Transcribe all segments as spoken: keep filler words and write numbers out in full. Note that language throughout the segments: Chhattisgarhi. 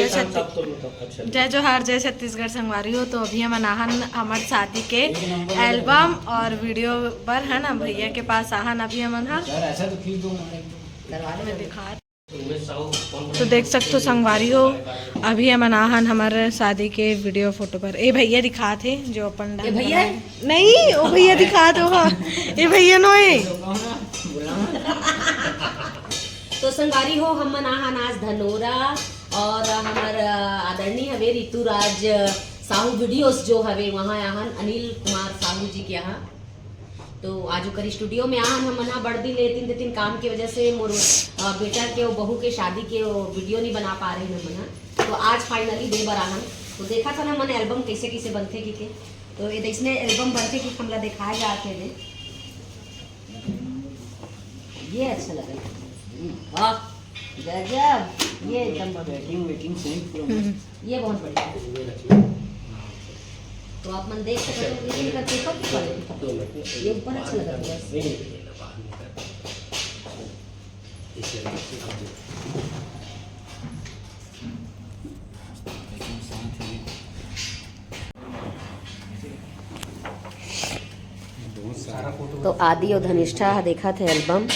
जय जोहार, जय छत्तीसगढ़ संगवारी हो। तो अभी हमन आहन हमर शादी के एल्बम और वीडियो बर, है ना, भैया के पास आहन अभी हमन हा। मैं दिखा, तो देख सकते हो संगवारी हो, अभी हमन आहन हमर शादी के वीडियो फोटो पर। ए भैया दिखात हे जो अपन ए भैया? नहीं, ओ भैया दिखात हो, हाँ। ए भैया नोए। तो संगवारी हो, हमन आहन आज धनोरा और हमर, अ, आदरणीय हवे ऋतुराज साहू वीडियोस जो हवे, वहाँ आहन अनिल कुमार साहू जी के यहाँ। तो आज ओकर स्टूडियो में आहन हमन हा, बड़ दिन ले तीन दिन काम के वजह से मोर, अ, बेटा के, वो बहू के शादी के वो वीडियो नहीं बना पा रहे हमन हा। तो आज फाइनली दे बर आहन। तो देखा था ना हमन एल्बम कैसे कैसे बनथे की के। तो ये इसने एल्बम बनथे की हमला दिखाए जाते हैं। ये अच्छा लगा। हम्म, वाह, गजब। ये एकदम बढ़िया। Waiting, waiting, same from हम्म। ये बहुत बढ़िया है। तो आप मन देख सकते हो, ये इनका पेपर की क्वालिटी, ये ऊपर अच्छा लगा है। तो आदि और धनिष्ठा ह देखत हे एल्बम,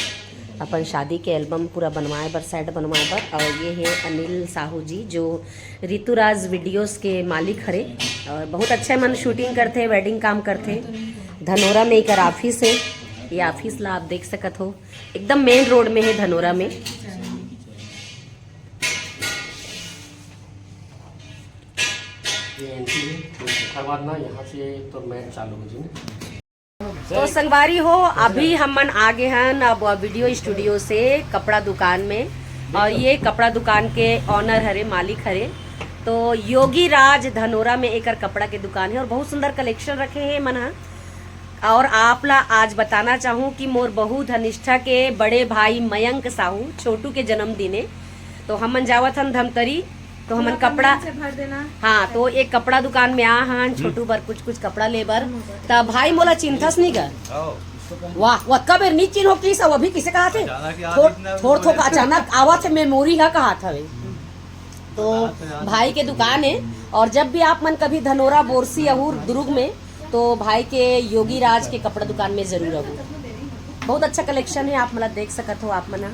अपन शादी के एल्बम पूरा बनवाए बर, सेट बनवाए बर। और ये हे अनिल साहू जी, जो ऋतुराज वीडियोस के मालिक हरे, और बहुत अच्छा मन शूटिंग करथे, वेडिंग काम करथे। धनोरा में एकर ऑफिस हे, ये ऑफिस ला आप देख सकत हो, एकदम मेन रोड में हे धनोरा में। ये एंट्री है, तो ओकर बाद ना यहाँ से तो मैच चालू हो जी। तो संगवारी हो, अभी हमन आ गे हन अब वीडियो स्टूडियो से कपड़ा दुकान में, और ये कपड़ा दुकान के ऑनर हरे, मालिक हरे। तो योगी राज धनोरा में एकर कपड़ा के दुकान है और बहुत सुंदर कलेक्शन रखे हैं मन ह। और आप ला आज बताना चाहूँ कि मोर बहू धनिष्ठा के बड़े भाई मयंक साहू छोटू के जन्मदिन है, तो हमन जावत हन धमतरी, तो हमन पूरा कपड़ा कंगन से भर देना। हाँ, तो एक कपड़ा दुकान में आ हन छोटू बर कुछ कुछ कपड़ा ले बर। त भाई मोला चिन्हथस नहीं गा? वाह, वो कबे नहीं चिन्हो की सब अभी किसे कहा थे? अचानक ही आ थोड़ गई ना, थोड़ थोक बोले। अचानक आवत है, मेमोरी है कहा था वे। तो भाई के दुकान है, और जब भी आप मन कभी धनोरा, बोरसी, अहूर, दुर्ग में, तो भाई के योगी राज के कपड़ा दुकान में जरूर आबू। बहुत अच्छा कलेक्शन है, आप मन ला देख सकत हो आप मन ह।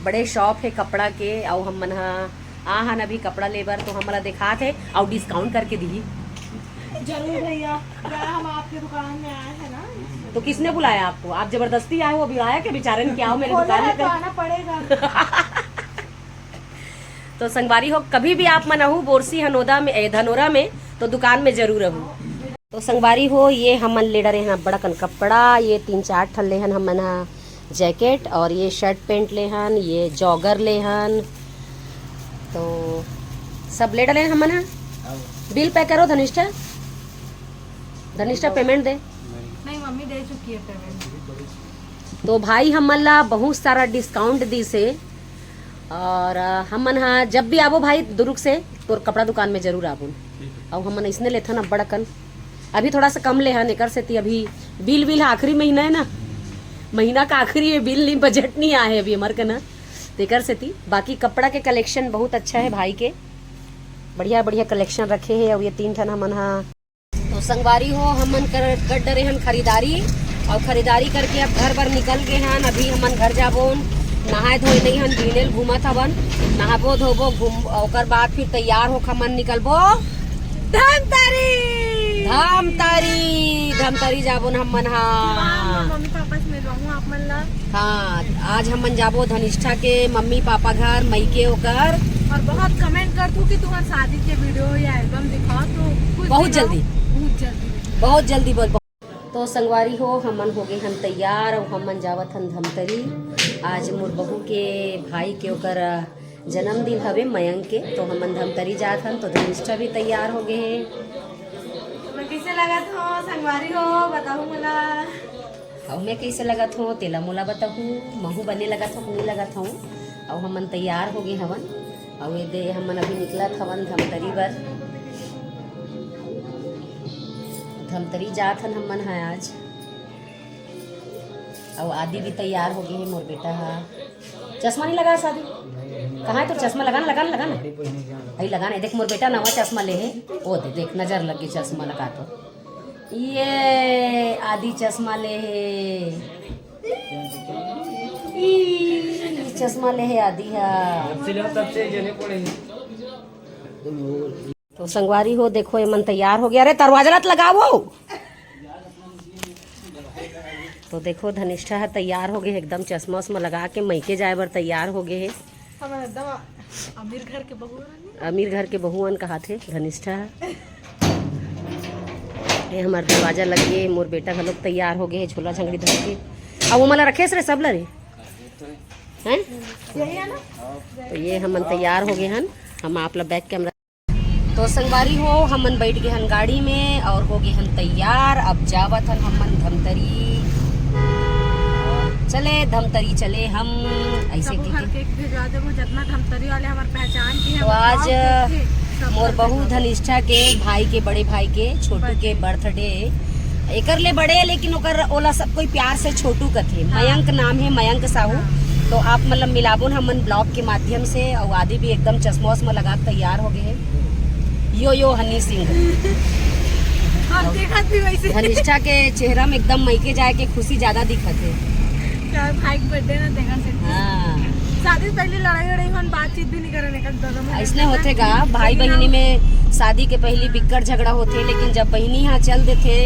बड़े शॉप है कपड़ा के, अउ हम मन ह आ हन अभी कपड़ा लेबर, तो हमन ला दिखात है अउ डिस्काउंट करके दिही। जरूर भैया, क्या हम आपके दुकान में आए हैं ना। तो किसने बुलाया आपको? आप जबरदस्ती आए हो, अभी आया क्या बेचारे ने, क्या हो मेरे बोला दुकान है में तो कर- आना पड़ेगा। तो संगवारी हो, कभी भी आप मन आहू बोरसी हनोदा में, ए, धनोरा में, तो दुकान में जरूर आहू। तो संगवारी हो, ये हमन ले डरे हन बड़कन कपड़ा, ये तीन चार ठन लेहन हमन ह जैकेट, और ये शर्ट पैंट लेहन, ये जॉगर लेहन, तो सब ले डरे हमन ह। बिल पे करो धनिष्ठा, धनिष्ठा पेमेंट दे। नहीं, मम्मी दे चुकी है पेमेंट। तो भाई हमन ला बहुत सारा डिस्काउंट दिस हे, और, अ, हमन ह जब भी आबो भाई दुर्ग से, तोर कपड़ा दुकान में जरूर आबो। ठीक है। अउ हमन इसने लेथन अब्बड़ अकन, अभी थोड़ा सा कम लेहन, एकर सेती अभी बिल, बिल आखिरी महीना है ना, महीना का आखिरी है, बिल नहीं, बजट नहीं आए है अभी हमर कना, तेकर सेती। बाकी कपड़ा के कलेक्शन बहुत अच्छा है भाई के, बढ़िया बढ़िया कलेक्शन रखे है। अउ ये तीन ठन हमन ह तो संगवारी हो, हमन कर, कर डरे हन खरीदारी, और खरीदारी करके अब घर बर निकल गए हन। अभी हमन घर जाबोन, नहाए धोए नहीं हन, बिहने ल घूमत हवन, नहाबो धोबो, घूम, ओकर बाद फिर तैयार होके हमन निकलबो धमतरी। धमतरी, धमतरी जाबोन हमन हा। हाँ, मम्मी पापा से मिलवाऊँ आप मन ला। हाँ, आज हमन जाबो धनिष्ठा के मम्मी पापा घर, मइके ओकर। और बहुत कमेंट करथू कि तुम्हार शादी के वीडियो या एल्बम दिखाओ, तो कुछ बहुत दिनों जल्दी। बहुत जल्दी। बहुत जल्दी बोल। तो संगवारी हो, हमन हो गए हन तैयार अउ हमन जावत हन धमतरी। आज मोर बहू के भाई के ओकर जन्मदिन हवे मयंक के, तो हमन धमतरी जात हन। तो धनिष्ठा भी तैयार हो गए हे। मैं कैसे लगत हो संगवारी हो, बताओ मोला। अउ मैं कैसे लगत हो, तेला मोला बताहू, महू बने लगत हो कि नहीं लगत हो। अउ हमन तैयार हो गए हवन, अउ ये दे हमन अभी निकलत हवन धमतरी बर, धमतरी जात हन हमन ह आज। अउ आदि भी तैयार हो गए हे, मोर बेटा ह। चश्मा नहीं लगा शादी? कहाँ है तोर चश्मा? लगा ना, लगा ना, लगा ना। भाई लगा ना, देख मोर बेटा नवा चश्मा ले हे। ओ दे, देख नजर लग गे चश्मा लगा तो। ये आदि चश्मा ले हे। ई चश्मा ले हे आदि हा। तो संगवारी हो, देखो, एमन तैयार हो गे। अरे, दरवाजा ला तो लगावो। तो देखो, धनिष्ठा ह तैयार हो गे हे, एकदम चश्मा उश्मा लगा के मइके जाए बर तैयार हो गे हे। हमन एकदम अमीर घर के बहू हन। अमीर घर के बहू हन कहाथे धनिष्ठा ह। ये हमर दरवाजा लग गे, मोर बेटा घलोक तैयार हो गे हे, झोला झंगड़ी धर के। अब वो मला रखेस रे, सब ला रे, हैं? यही है ना? तो ये हमन तैयार हो गे हन, हम आप ला back camera तो संगवारी हो, हमन बैठ गे हन गाड़ी में और हो गे हन तैयार। अब जावत हन हमन धमतरी। चले धमतरी चले हम, ऐसे सबो की घर के भेजवा देबो, जतना धमतरी वाले हमर पहचान के तो आज मोर बहू धनिष्ठा के भाई के, बड़े भाई के, छोटू के birthday। एकर ले बड़े, लेकिन ओकर, ओला सब कोई प्यार से छोटू कथे। हाँ। मयंक नाम हे, मयंक साहू। हाँ। तो आप मतलब मिलाबो न हमन vlog के माध्यम से, अउ आदि भी एकदम चश्मा उश्मा लगा के तैयार हो गे हे। यो यो हनी सिंह। हम देखत भी वैसे। धनिष्ठा के चेहरा में एकदम मइके जाए के खुशी ज्यादा दिखत हे। यार, भाई के birthday ना देखा से। हाँ। शादी से पहले लड़ाई वड़ाई होन, बातचीत भी नहीं करन, एक दोनों में ऐसने होथे गा, भाई बहिनी में शादी के पहली बिक्कट झगड़ा होथे, लेकिन जब बहिनी हा चल देथे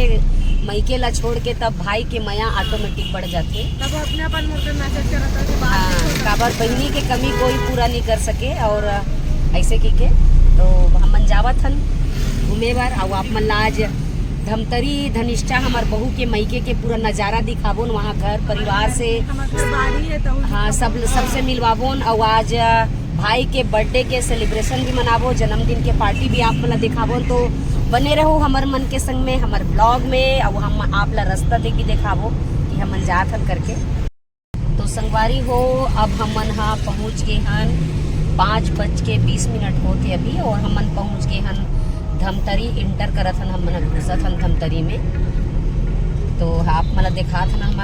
मइके ला छोड़ के, तब भाई के मया automatic बढ़ जाथे। तब अपने अपन मुड़ के message करत हे कि बात हाँ, नहीं होता। काबर बहिनी के कमी कोई पूरा नहीं कर सके। और ऐसे की के तो हमन जावत हन घूमे बर, अउ आप मन ला आज धमतरी धनिष्ठा हमर बहू के मइके के पूरा नजारा दिखाबोन, वहाँ घर परिवार से हमर घर बाड़ी है तो हाँ, सब, सबसे मिलवाबोन। अउ आज भाई के birthday के celebration भी मनाबो, जन्मदिन के party भी आप मन ला दिखाबोन। तो बने रहू हमर मन के संग में, हमर vlog में, अउ हम आप ला रास्ता दे के दिखाबो कि हमन जात हन करके। तो संगवारी हो, अब हमन हा पहुँच गे हन, पाँच बज के बीस मिनट होत हे अभी, और हमन पहुँच गे हन धमतरी। Enter करत हन, हमन हा घुसत हन धमतरी में। तो आप मन ला देखात हन हम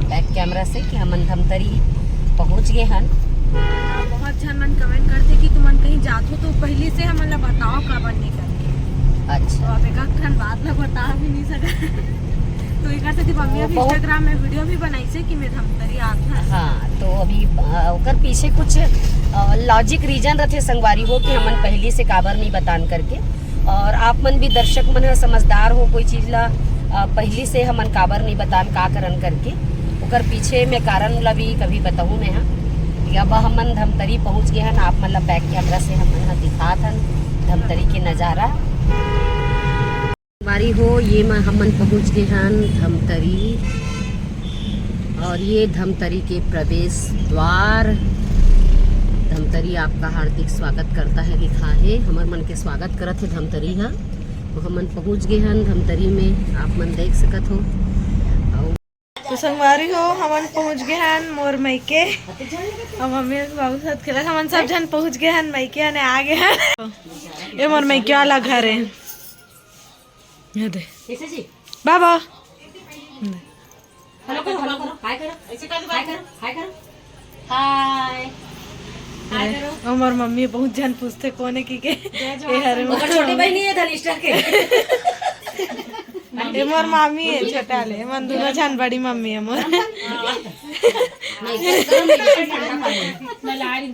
back camera से कि हमन धमतरी पहुँच गे हन। बहुत झन मन comment करथे कि तुमन कहीं जात हो तो पहली से हमन ला बताओ, काबर नहीं करके। अच्छा। तो अब एक ठन बात ला बता भी नहीं सका। तो एकर सेती मम्मी अभी बहुत Instagram में video भी बनाइसे कि मैं धमतरी आत हन। हाँ, तो अभी, अ, ओकर पीछे कुछ, अ, logic reason रथे संगवारी हो कि हमन पहली से काबर नहीं बतान करके। और आप मन भी दर्शक मन ह समझदार हो, कोई चीज ला, अ, पहली से हमन काबर नहीं बतान, का करन करके, ओकर पीछे में कारण ला भी कभी बताहूँ मैं हा। कि अब हमन धमतरी पहुँच गे हन, आप मन ला back camera से हमन हा दिखात हन धमतरी के नजारा। संगवारी हो, ये म हमन पहुँच गे हन धमतरी, और ये धमतरी के प्रवेश द्वार। धमतरी आपका हार्दिक स्वागत करता है लिखा है। हमर मन के स्वागत करत हे धमतरी ह। तो हमन पहुँच गे हन धमतरी में, आप मन देख सकत हो। अउ तो संगवारी हो, हमन पहुँच गे हन मोर मइके। अब मम्मी अउ बाबू साथ खेलत, हमन सब झन पहुँच गे हन मइके, ने आ गे हन। ये मोर मइके वाला घर है। ये दे। कैसे जी? बाबा। हेलो करो, हेलो करो, हाय करो, ऐसे कर दो, हाय करो, हाय करो, हाय। हाय करो। हमर मम्मी बहुत झन पूछथे, कोन है की के? जय जवान। ये हरे ओकर छोटे बहिनी है धनिष्ठा के। ये मोर मामी है छोटा ले, मन दोनों झन बड़ी मम्मी है मोर। नहीं, गरम नहीं, ठंडा पानी।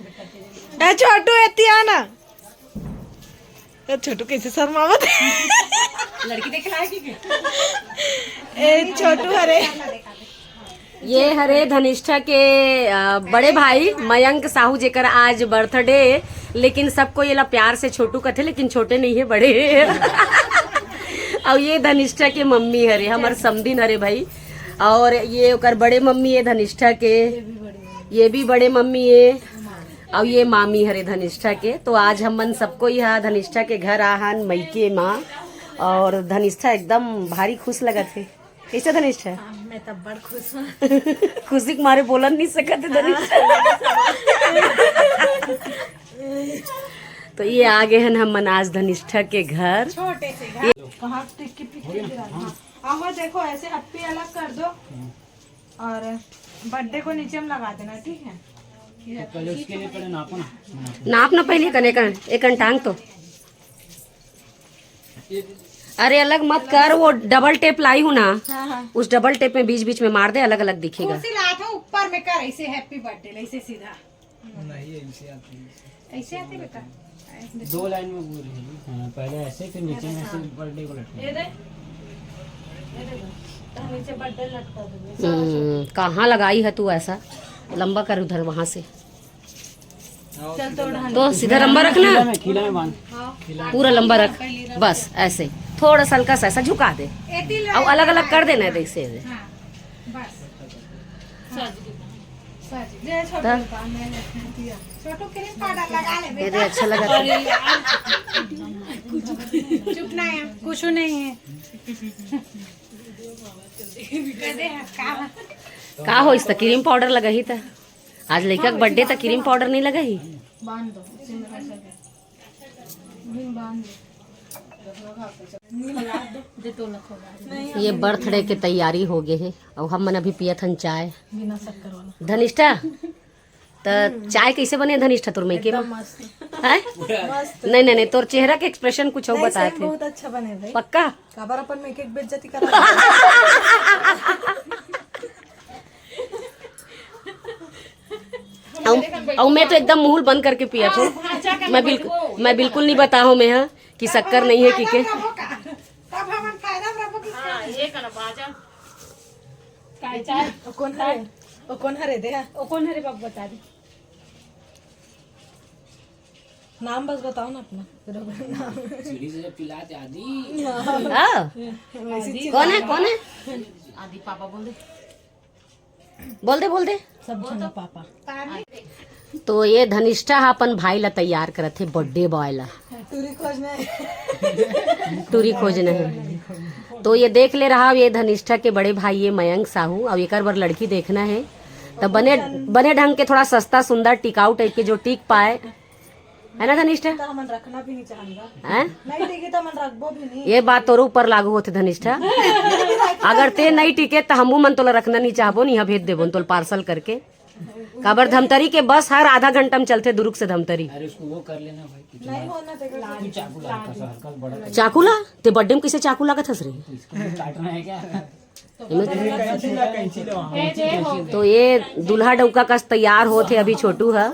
ए छोटू, एती आ ना। ए छोटू कैसे शर्मावत? लड़की देखे लायक है क्या? ए छोटू, अरे। ये हरे धनिष्ठा के, अ, बड़े भाई मयंक साहू, जेकर आज birthday है, लेकिन सबको ये ला प्यार से छोटू कथे, लेकिन छोटे नहीं है, बड़े है। और ये धनिष्ठा के मम्मी हरे, हमर समधिन हरे भाई, और ये ओकर बड़े मम्मी है धनिष्ठा के, ये भी बड़े मम्मी है। अउ ये मामी हरे धनिष्ठा के। तो आज हमन सबको यहाँ धनिष्ठा के घर आहन, मइके माँ। और धनिष्ठा एकदम भारी खुश लगत हे। कैसे धनिष्ठा? हाँ, मैं तब बड़ खुश हूँ। खुशी के मारे बोलन नहीं सकत हे धनिष्ठा। तो ये आ गे हन हमन आज धनिष्ठा के घर। छोटे से घर। कहाँ टिक के पिक के गिरा? हाँ। आहो, देखो, ऐसे हप्पी अलग कर दो। और birthday को नीचे में लगा देना, ठीक है? तो पहले उसके लिए पहले नापो ना। नाप ना पहले कने का, एक कन टांग तो। अरे अलग मत कर, वो डबल टेप लाई हूँ ना, हाँ, हाँ। उस डबल टेप में बीच बीच में मार दे, अलग अलग दिखेगा। कुर्सी ला था ऊपर में कर, ऐसे हैप्पी बर्थडे, ऐसे सीधा। नहीं, ऐसे आती है। ऐसे आती बेटा। दो लाइन में बोल रही है। हाँ, पहले ऐसे, फिर नीचे में ऐसे बर्थडे को लटका। ये दे, ये दे, तो नीचे बर्थडे लटका देंगे। हम्म, कहाँ लगाई है तू ऐसा? लंबा कर उधर, वहां से। चल, तो ढाल। तो सीधा लंबा रखना। खीला में, खीला में बांध। पूरा लंबा रख, बस ऐसे। थोड़ा सा हल्का सा ऐसा झुका दे। एती ले और अलग अलग कर देना है, देख से। हाँ, बस। सज गई। सज गई। ले, छोटू तब? का मैं दिया। छोटू क्रीम पाउडर लगा ले ये तो बेटा। अच्छा लगा था। अरे यार, चुप ना है, कुछ नहीं है। कह दे, का? का हो, इस त क्रीम पाउडर लगा ही था। आज लइका के बर्थडे त क्रीम पाउडर नहीं लगा ही। बांध दो, इसी में रख दो। बांध दो। ये बर्थडे के तैयारी हो गए है। अब हम मन अभी पियत हन चाय। बिना शक्कर वाला। धनिष्ठा, त चाय कैसे बने धनिष्ठा तोर मइके एकदम में? मस्त। हैं? मस्त। नहीं, नहीं, नहीं, तोर चेहरा के एक्सप्रेशन कुछ और नहीं, बता सही में थे। बहुत अच्छा बने भाई। पक्का? काबर अपन में एक एक बेइज्जती करा। अउ, अउ मैं तो एकदम मुंह बंद करके पिया थो। हाँ, हाँ, मैं बिल्कुल, मैं बिल्कुल नहीं बताहूँ मैं, हाँ, कि शक्कर नहीं है कि के। तब हमन फायदा में रहो कि हाँ, ये कर बाजा। काय चाय? ओ कौन हरे? ओ कौन हरे दे? ओ कौन हरे बाबू बता दे। नाम बस बताओ ना अपना, फिर ओकर नाम। सीढ़ी से जब पिलाते आदि। हाँ। वैसे चिल्ला कौन है, कौन है? आदि पापा बोल दे। बोल दे, बोल दे। सब झन पापा। तो ये धनिष्ठा ह अपन भाई ला तैयार करत हे, बर्थडे बॉय ला। टूरी खोजना है। टूरी खोजना है। तो ये देख ले रहा, ये धनिष्ठा के बड़े भाई ये मयंक साहू, अउ एकर बर लड़की देखना है। तो बने, बने ढंग के थोड़ा सस्ता, सुंदर, टिकाऊ टाइप के जो टिक पाए, है ना धनिष्ठा? तो हमन रखना भी नहीं चाहेंगा। हैं? नहीं टिकी तो हमन रखबो भी नहीं। ये बात तोर ऊपर लागू होथे धनिष्ठा। अगर ते नहीं टिके तो हमू मन तोला रखना नहीं चाहबो, नहीं भेज देबो तोला पार्सल करके। काबर धमतरी के बस हर आधा घंटा में चलथे दुरुग से धमतरी। अरे उसको वो कर लेना भाई, कितना नहीं होना देखो। तू चाकू ला, हल्का सा, हल्का सा बड़ा कर। चाकू ला? ते बर्थडे में कैसे चाकू लागत हस रे? इसको भी काटना है क्या? एमे कैंची ला, कैंची ला, कैंची ला। तो ये दूल्हा डौका कस तैयार होत हे अभी छोटू ह।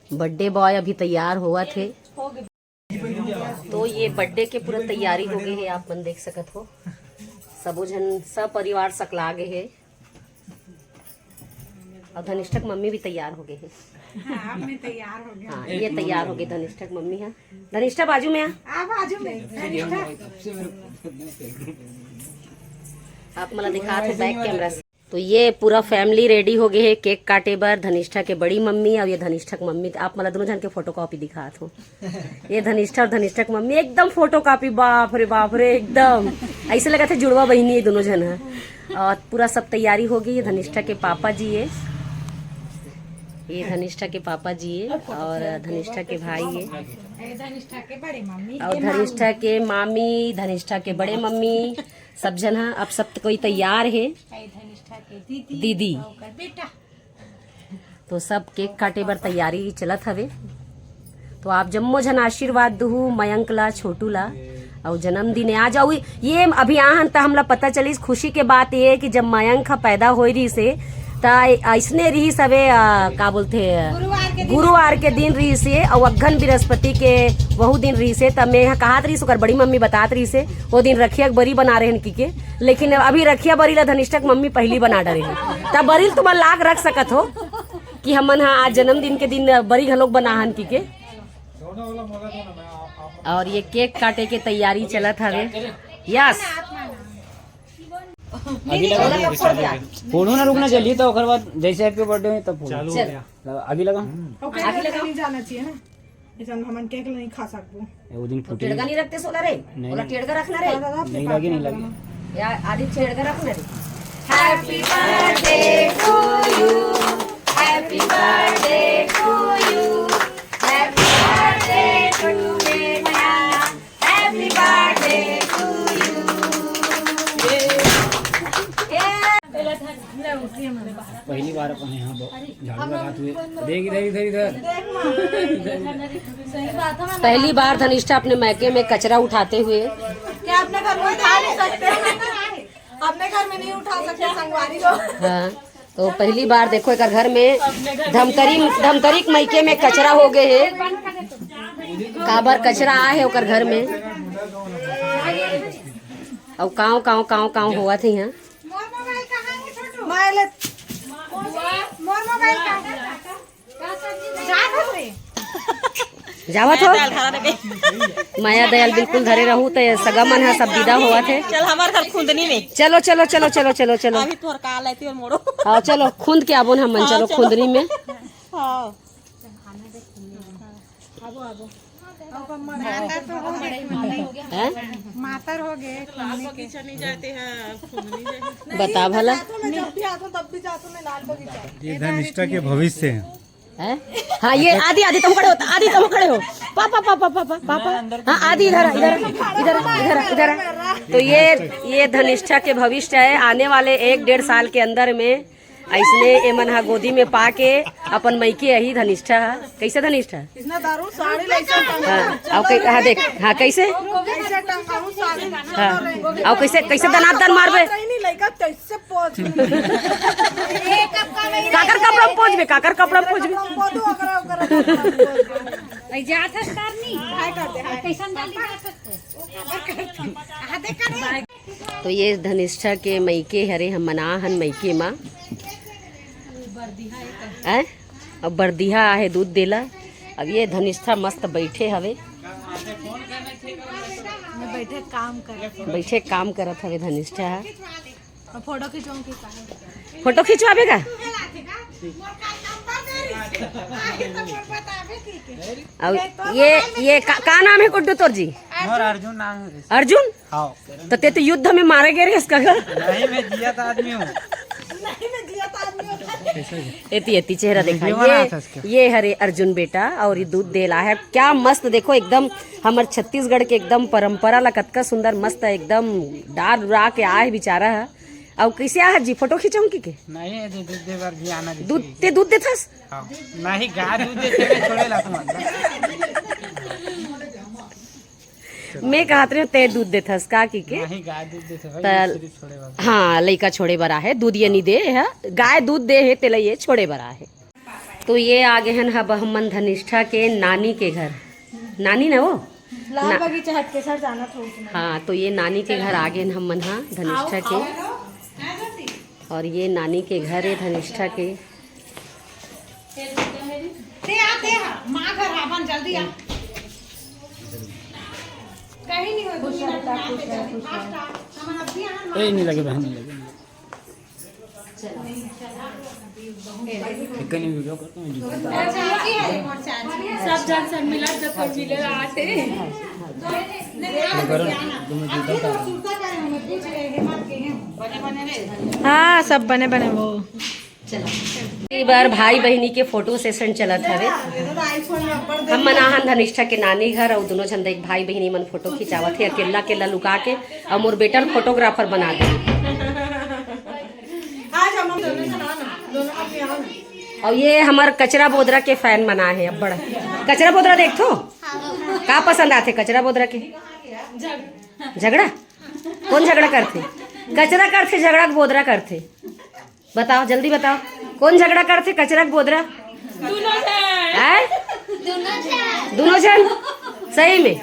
बर्थडे बॉय अभी तैयार होवत हे। तो ये बर्थडे के पूरा तैयारी हो गई है, आप मन देख सकत हो। सबो झन, सब परिवार सकला गे हे। और धनिष्ठा के मम्मी भी तैयार हो गए हैं। हाँ, मैं तैयार हो गया। हाँ, ये तैयार हो गई धनिष्ठा के मम्मी है। धनिष्ठा बाजू में आ। आ बाजू में, धनिष्ठा। आप मला दिखात हो बैक कैमरा से। तो ये पूरा फैमिली रेडी हो गए है केक काटे बर। धनिष्ठा के बड़ी मम्मी और ये धनिष्ठा के मम्मी, आप मला दोनों झन के फोटो कॉपी दिखात हो। ये धनिष्ठा और धनिष्ठा के मम्मी एकदम फोटो कॉपी, बाप रे बाप रे, एकदम ऐसे लगत हे जुड़वा बहिनी ये दोनों झन ह। और पूरा सब तैयारी हो गई। ये धनिष्ठा के पापा जी ये, ये धनिष्ठा के पापा जी ये और धनिष्ठा के भाई ये। ए, धनिष्ठा के बड़े मम्मी और के धनिष्ठा मामी। के मामी, धनिष्ठा के बड़े मम्मी, सब झन ह। अब सब कोई तैयार हे। ए, धनिष्ठा के दीदी, दीदी। ओकर बेटा। तो सब केक काटे बर तैयारी चलत हवे। तो आप जम्मो झन आशीर्वाद दुहू मयंक ला, छोटू ला, अउ जन्मदिन हे आज। अउ ये अभी आहन त हमला पता चलिस, खुशी के बात ये कि जब मयंक ह पैदा होय रिहिस हे, त अइसने रिहिस हवे, अ, का बोलथे, गुरुवार के दिन। गुरुवार के दिन रिहिस हे, अउ अघ्घन बृहस्पति के वहू दिन रिहिस हे। त मैं ह कहात रिहिस, ओकर बड़ी मम्मी बतात रिहिस हे, वो दिन रखिया के बरी बना रहे हन कि के, लेकिन अभी रखिया बरी ला धनिष्ठा के मम्मी पहली बना डरे हे। त बरी ल तुमन लाग रख सकत हो कि हमन ह आज जन्मदिन के दिन बरी घलोक बना हन कि के। और ये केक काटे के तैयारी चलत हवे। यस। अभी लगा। फोड़ो ना, रुकना चलिए, तो ओकर बाद जैसे आपके बर्थडे में तब फोड़ो। चालू हो चल। गया। लगा, अभी लगा। ओके, आगे लगा। नहीं जाना चाहिए ना। ऐसा हमन केक नहीं खा सकबो। ए, वो दिन तो फूटे। टेड़गा नहीं रखते सोला रे। नहीं, बोला नहीं। टेड़गा रखना रे। दादा, दादा, नहीं लगे, नहीं लगे। या आदि टेड़गा रखना रे। Happy birthday to you, happy birthday to you, happy birthday to बेटा, happy birthday to you। ए, ए, झाड़ू लगाते हुए। देख, इधर, इधर, इधर। देख माँ। सही बात है, मैं पहली बार धनिष्ठा अपने मायके में कचरा उठाते हुए। क्या अपने घर में उठा नहीं सकते? अपने घर में नहीं उठा सकते संगवारी को। हाँ, तो पहली बार देखो, एक घर में धमतरी, धमतरी के मायके में कचरा हो गए है। काबर कचरा आए है ओकर घर में। अउ काव, काव, काव, काव होवत है यहाँ। मोर मोबाइल कहाँ है, छोटू? मैं ले, मोर मोबाइल कहाँ है? जात हस रे? जावत हो? दयाल धरा रखे। मया दयाल बिल्कुल धरे रहू, त सगा मन ह सब विदा होवत हे। चल, हमार घर खुंदनी में। चलो, चलो, चलो, चलो, चलो, चलो। अभी तोर का लेती और मोड़ो। हाँ, चलो, खुंद के आबो न हमन, हाँ, चलो, चलो। खुंदनी में। हाँ। मातर तो हो गए। हैं? मातर हो गए। बता भला। जब भी आतो, तब भी जातो मैं लाल बगीचा। ये धनिष्ठा के भविष्य है। हैं? हाँ, ये आदि, आदि तुम खड़े हो, आदि तुम खड़े हो। Papa, papa, papa, papa. हाँ, आदि इधर आ, इधर आ, इधर आ, इधर आ, इधर आ। तो ये, ये धनिष्ठा के भविष्य है, आने वाले एक डेढ़ साल के अंदर में ऐसने एमन हा गोदी में पाके अपन मइके अही धनिष्ठा हा। कैसे धनिष्ठा? इसने दारू साड़ी लइसन टंगा। हाँ, अउ कै-, हाँ, देख, हाँ, कैसे? कैसे टंगाऊ साड़ी? हाँ, अउ कैसे, कैसे दनादन मारबे? कहीं नहीं लइका, कैसे पोज? काकर कपड़ा में पोजबे? काकर कपड़ा में पोजबे? पोजो, ओकरा, ओकरा कपड़ा में पोजो। ऐ जात हस करनी? हाय कर दे, हाय। कैसन डाली जात हस? हाँ, देख कर। तो ये धनिष्ठा के मइके हरे, हम मना हन मइके मा। हैं? अब बरदिहा आहे दूध देला। अब ये धनिष्ठा मस्त बैठे हवे। मैं बैठे काम कर। बैठे काम करत हवे धनिष्ठा ह। और फोटो खिंचवाऊं कि का? फोटो खिंचवाबे का? अउ ये, ये का, का नाम है गुड्डू तोर जी? मोर अर्जुन नाम है। अर्जुन? हाँ। तो ते तो युद्ध में मारे गए रहे इसका घर। नहीं, मैं जियत आदमी हूँ। एती, एती चेहरा देखा। ये, ये हरे अर्जुन बेटा और ये दूध देला है। क्या मस्त, देखो एकदम हमर छत्तीसगढ़ के एकदम परंपरा ला कतका सुंदर मस्त एकदम डार उड़ा के आए बेचारा है। अउ कैसे आए जी, फोटो खींचहूं कि के? नहीं, ये दूध दे बर भी आना दूध, जरूरी ते है। दूध देथस? हाँ। नहीं, गाय दूध देथे, मैं छोड़े ला तुम। मैं कहत रहे ते दूध देथस का कि के? नहीं, गाय दूध देथे भाई, त ये सिर्फ छोड़े बर। हाँ, लइका छोड़े बर आहे, दूध ये नहीं दे है, गाय दूध दे है, तेला ये छोड़े बर आहे। तो ये आ गए हन अब हमन धनिष्ठा के नानी के घर। नानी ना वो? लाल ना- बगीचा हट के सर जाना था उसमें। हाँ, तो ये नानी के घर आ गए हन हमन हा धनिष्ठा के। और ये नानी के घर है धनिष्ठा के। ते आ, ते आ, माँ घर आ, बन जल्दी आ। कहीं नहीं हो, दो मिनट में आ, जल्दी, fast आ। हमन अभी आना, ए, नहीं लगे बहन, नहीं लगे। एक कहीं वीडियो करता हूँ, जी। सब जन संग मिला, जब कोई मिले आते। हाँ, सब बने बने वो। चला। ये बार भाई बहिनी के फोटो सेशन चलत हवे। हम मनाहन धनिष्ठा के नानी घर अउ दोनों झन देख भाई बहिनी मन फोटो खिंचावत हे अकेला अकेला लुका के। अउ मोर बेटा ल फोटोग्राफर बना दे। आज हम दोनों से ना, ना, दोनों अपने यहाँ ना। अउ ये हमर कचरा बोदरा के फैन मना हे अब्बड़। कचरा बोदरा देखथो? का पसंद आथे कचरा बोदरा के? झगड़ा। कोन झगड़ा करथे? कचरा करथे, झगड़ा के बोदरा करथे? बताओ, जल्दी बताओ, कोन झगड़ा करथे, कचरा के बोदरा? दोनों झन। हैं? दोनों झन। सही में?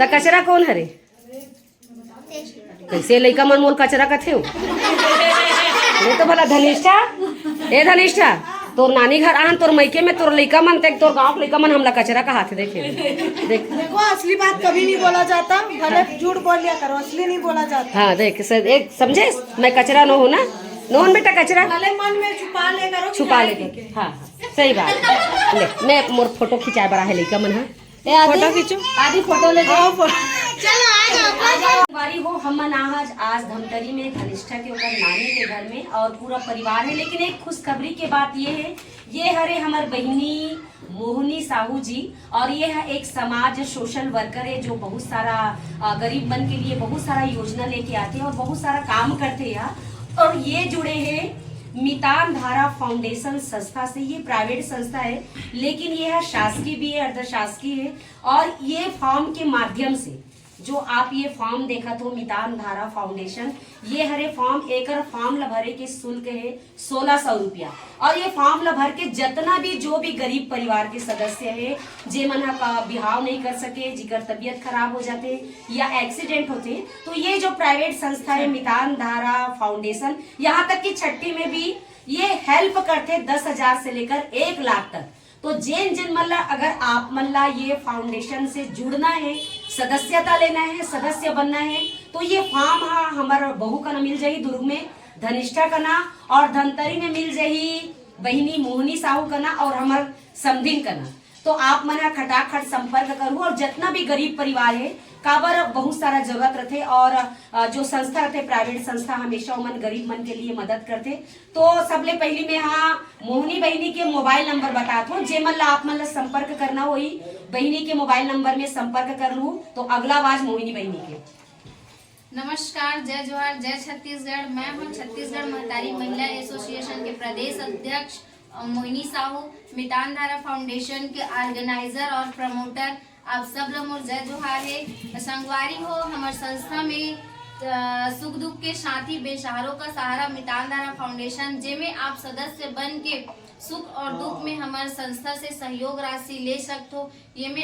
त कचरा कोन हरे? कैसे लइका मन मोल कचरा कथे हो? नहीं तो भला धनिष्ठा, ए धनिष्ठा, तोर नानी घर आन, तोर मइके में तोर लइका मन, ते तोर गांव के लइका मन हमला कचरा कहाथे, देखे। देख। देखो, असली बात कभी नहीं बोला जाता, भले झूठ बोल लिया करो, असली नहीं बोला जाता। हाँ, देख, स-, एक समझे, मैं कचरा नो हूँ ना, नोन बेटा कचरा। भले मन में छुपा ले करो कि छुपा ले करो। हाँ, हाँ, सही बात। ले, मैं मोर फोटो खिंचाए बर आहे लइका मन, हाँ। ए, आदि, फोटो खींचो। आदि, फोटो ले जाओ। आओ, फो- चलो, आ जाओ, आ जाओ। बारी हो, हमन आज, आज धमतरी में धनिष्ठा के ओकर नानी के घर में और पूरा परिवार है, लेकिन एक खुशखबरी के बात ये है, ये हरे हमर बहिनी मोहनी साहू जी और ये है एक समाज सोशल वर्कर है जो बहुत सारा, अ, गरीब मन के लिए बहुत सारा योजना लेके आते हैं और बहुत सारा काम करते हैं। और ये जुड़े हैं मितान धारा फाउंडेशन संस्था से। ये प्राइवेट संस्था है, लेकिन ये है शासकीय भी है, अर्धशासकीय है। और ये फॉर्म के माध्यम से, जो आप ये फॉर्म देखत हो, मितान धारा फाउंडेशन, ये हरे फॉर्म, एकर फॉर्म ला भरे के शुल्क है सोलह सौ रुपया। और ये फॉर्म ला भर के जितना भी, जो भी गरीब परिवार के सदस्य है, जे मन ह का बिहाव नहीं कर सके, जिकर तबीयत खराब हो जाते या एक्सीडेंट होते, तो ये जो प्राइवेट संस्था है मितान धारा फाउंडेशन, यहाँ तक कि छठी में भी ये हेल्प करते दस हजार से लेकर एक लाख तक। तो जेन जेन मन ला, अगर आप मन ला ये फाउंडेशन से जुड़ना है, सदस्यता लेना है, सदस्य बनना है, तो ये फॉर्म हा हमर बहू कना मिल जाही दुर्ग में, धनिष्ठा कना, और धमतरी में मिल जाही बहिनी मोहनी साहू कना और हमर समधिन कना। तो आप मन ह खटाखट संपर्क करू, और जितना भी गरीब परिवार है, काबर बहुत सारा जरूरत रहते, और अ, जो संस्था रहते, प्राइवेट संस्था, हमेशा ओमन गरीब मन के लिए मदद करते। तो सबले पहली मैं हा मोहनी बहिनी के मोबाइल नंबर बतात हूँ, जे मन ला, आप मन ला संपर्क करना होही, बहिनी के मोबाइल नंबर में संपर्क कर लू। तो अगला आवाज मोहनी बहिनी के। नमस्कार, जय जोहार, जय छत्तीसगढ़। मैं हूँ छत्तीसगढ़ महतारी महिला एसोसिएशन के प्रदेश अध्यक्ष, अ, मोहिनी साहू, मितान धारा फाउंडेशन के ऑर्गेनाइजर और प्रमोटर। आप सब ला मोर जय जोहार है। संगवारी हो, हमर संस्था में, अ, सुख दुख के साथी, बेसहारों का सहारा, मितान धारा फाउंडेशन, जेमे आप सदस्य बन के सुख और दुख में हमर संस्था से सहयोग राशि ले सकथो।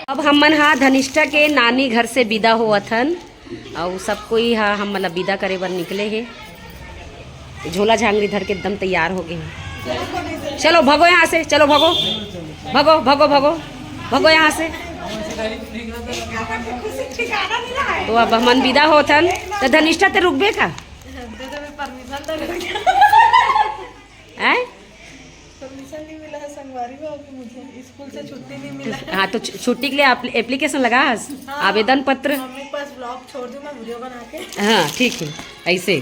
अब हमन हा धनिष्ठा के नानी घर से विदा होवत हन, अउ सब कोई हा हमन ला विदा करे बर निकले हे। झोला झांगरी धर के एकदम तैयार हो गए हे। चलो भगो यहाँ से, चलो भगो, भगो, भगो, भगो, भगो यहाँ से। तो अब हमन विदा होत हन, तो धनिष्ठा ते रुकबे का? हैं? परमिशन नहीं मिला है संगवारी हो, अभी मुझे स्कूल से छुट्टी नहीं मिला है। हाँ, तो छु-, छुट्टी के लिए आप एप्लीकेशन लगा, हाँ, आवेदन पत्र। मम्मी के पास ब्लॉग छोड़ दूँ मैं वीडियो बना के। हाँ, ठीक है, ऐसे।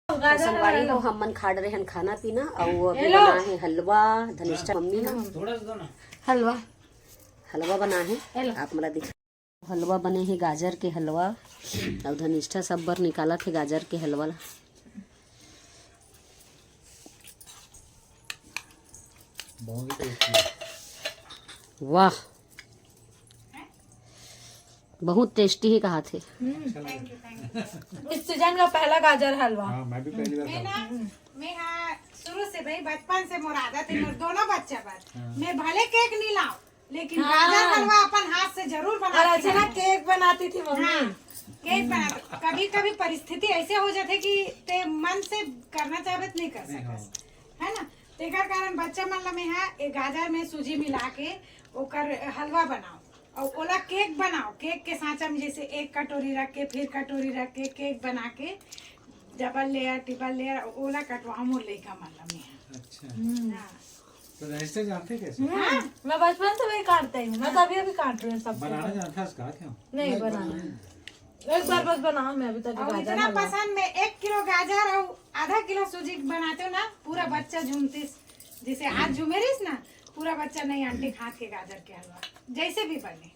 तो संगवारी हो, हमन खाड़ रहे हन खाना पीना, और अभी हेलो। बना है हलवा, धनिष्ठा मम्मी ना। थोड़ा सा दो ना। हलवा। हलवा बना है, हेलो। आप मला दिखा। हलवा बने हे, गाजर के हलवा, अउ धनिष्ठा सब बर निकालत हे गाजर के हलवा ला। बहुत ही टेस्टी है। वाह, बहुत टेस्टी हे कहाथे। इस सीजन का पहला गाजर हलवा। हाँ, मैं भी पहली बार मैं खाऊँ। ना, मैं हाँ, शुरू से भाई, बचपन से मोर आदत है, मोर दोनों बच्चा बर। हाँ। मैं भले केक नहीं लाऊं, लेकिन हाँ। गाजर हलवा अपन हाथ से जरूर बनाती हूँ। और अच्छा ना, केक बनाती थी मम्मी। हाँ, केक बना। कभी कभी परिस्थिति ऐसे हो जाते कि ते मन से करना चाहबे तो नहीं कर सकस, है ना? तेकर कारण बच्चा मन ला मैं हा ए गाजर में सूजी मिला के ओकर हलवा बनाओ, और ओला केक बनाओ। केक के सांचा में जैसे एक कटोरी रख के, फिर कटोरी रख के, केक बना के, डबल लेयर, ट्रिपल लेयर, ओला कटवाओ मोर लइका मन ला मैं हा। अच्छा। हाँ। तो रजिस्टर जानते कैसे? हाँ, मैं बचपन से वही काटते ही हूँ। मैं तो अभी अभी काट रही हूँ सब। बनाना जानता है उसका क्या? नहीं, बनाना। एक बार बस बनाओ, मैं अभी तक और गाजर इतना हलवा। पसंद, मैं एक किलो गाजर और आधा किलो सूजी बनाते हो ना, पूरा बच्चा झूमतीस। जैसे आज झूमे रहीस ना, पूरा बच्चा, "नहीं, आंटी के हाथ के गाजर के हलवा।" जैसे भी बने,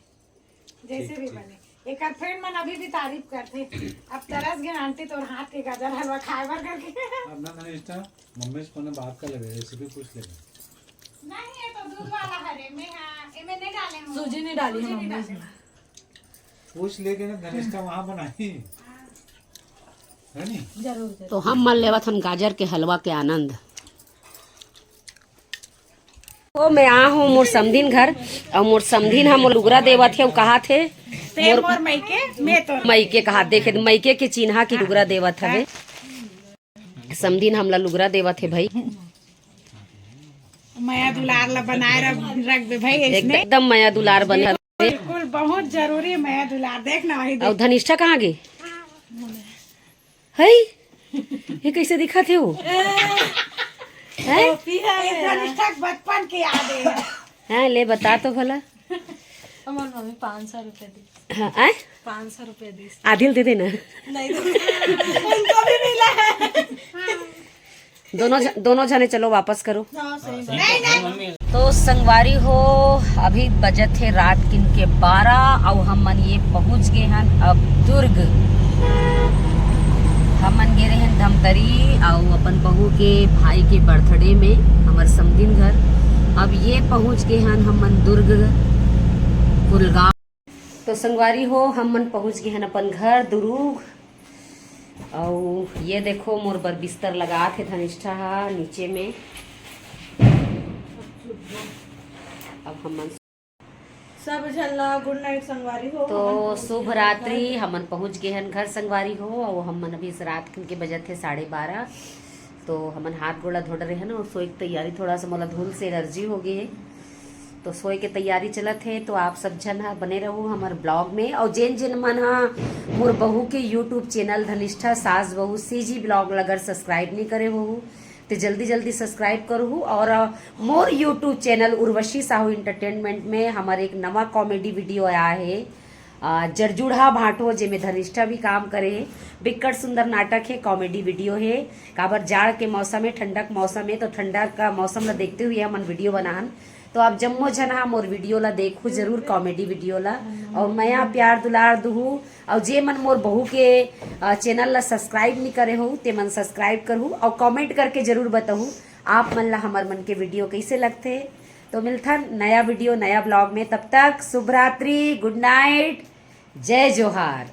जैसे ठीक, भी ठीक। बने। एकर फ्रेंड मन अभी भी तारीफ करते, "अब तरस गए आंटी तोर हाथ के गाजर हलवा खाए बर," करके। अब ना धनिष्ठा, मम्मी से कोनो बात कर लेबे, रेसिपी पूछ लेबे। नहीं, ये तो दूध वाला हरे, मैं हाँ, एमे नहीं डाले हूँ। सूजी नहीं डाली सूजी है नहीं मम्मी डाले। इसमें। पूछ लेके ना धनिष्ठा वहाँ बनाई, है नी? जरूर, जरूर। तो हम मन लेवत हन गाजर के हलवा के आनंद। ओ, मैं आ हूँ मोर समधिन घर, अउ मोर समधिन ह मोर लुगरा देवत हे, अउ कहाथे, ते मोर मोर मइके, मैं तोर मइके कहाथे, देखे मइके के चिन्हा की लुगरा देवत हवे। समधिन हमला लुगरा देवत हे भाई। मया दुलार ला बनाए रख, रखबे भाई, इसने। एकदम मया दुलार बने। बिल्कुल, बहुत जरूरी है मया दुलार। देख ना वही अउ देख। धनिष्ठा कहाँ गे? हई, ये कैसे दिखत हे वो? हैं? टोपी है, ये धनिष्ठा के बचपन के याद है। हैं, ले बता तो भला। हमार मम्मी पाँच सौ रुपया दी। हाँ, आय? पाँच सौ रुपया दी। आधी ल दे देना। नहीं दो। उनको भी मिला है। दोनों झ-, दोनों झने चलो वापस करो। हाँ, सही बात। नहीं, नहीं। तो संगवारी हो, अभी बजत हे रात किन के बारह, अउ हमन ये पहुंच गए हन अब दुर्ग। हमन गे रहेन धमतरी अउ अपन बहू के भाई के बर्थडे में हमर समधिन घर। अब ये पहुंच गे हन हमन दुर्ग कुलगांव। तो संगवारी हो, हमन पहुंच गे हन अपन घर दुरुग। अउ ये देखो, मोर बर बिस्तर लगात हे धनिष्ठा हा नीचे में। अब हमन सब झन ला गुड नाइट संगवारी हो। तो हमन पहुंच शुभ गे हन रात्रि, घर। हमन पहुंच गे हन घर संगवारी हो। अउ हमन अभी इस रात के बजत हे साढ़े बारह। तो हमन हाथ गोड़ ला धो डरे हन अउ सोए के तैयारी, थोड़ा सा मोला धुंध से एलर्जी हो गे हे, तो सोए के तैयारी चलत हे। तो आप सब झन ह बने रहू हमर ब्लॉग में। अउ जेन जेन मन ह मोर बहू के यूट्यूब चैनल धनिष्ठा सास बहू सीजी ब्लॉग ला अगर सब्सक्राइब नहीं करे हो, तो जल्दी जल्दी सब्सक्राइब करहू। और अ, मोर YouTube channel Urvashi Sahu entertainment में हमर एक नवा कॉमेडी वीडियो आया है, अ, जड़जुड़हा भांटो, जेमे धनिष्ठा भी काम करे हे। बिक्कट सुंदर नाटक हे, कॉमेडी वीडियो हे। काबर जाड़ के मौसम हे, ठंडा के मौसम हे, तो ठंडा का मौसम ला देखते हुए हमन वीडियो बनान। तो आप जम्मो झन हा मोर वीडियो ला देखू जरूर, कॉमेडी वीडियो ला। और मया प्यार दुलार दुहू। और जे मन मोर बहू के अ, चैनल ला सब्सक्राइब नहीं करे हो, ते मन सब्सक्राइब करहू और कमेंट करके जरूर बताहू आप मन ला हमर मन के वीडियो कैसे लगथे। तो मिलथन नया वीडियो, नया ब्लॉग में। तब तक शुभ रात्रि, गुड नाइट, जय जोहार।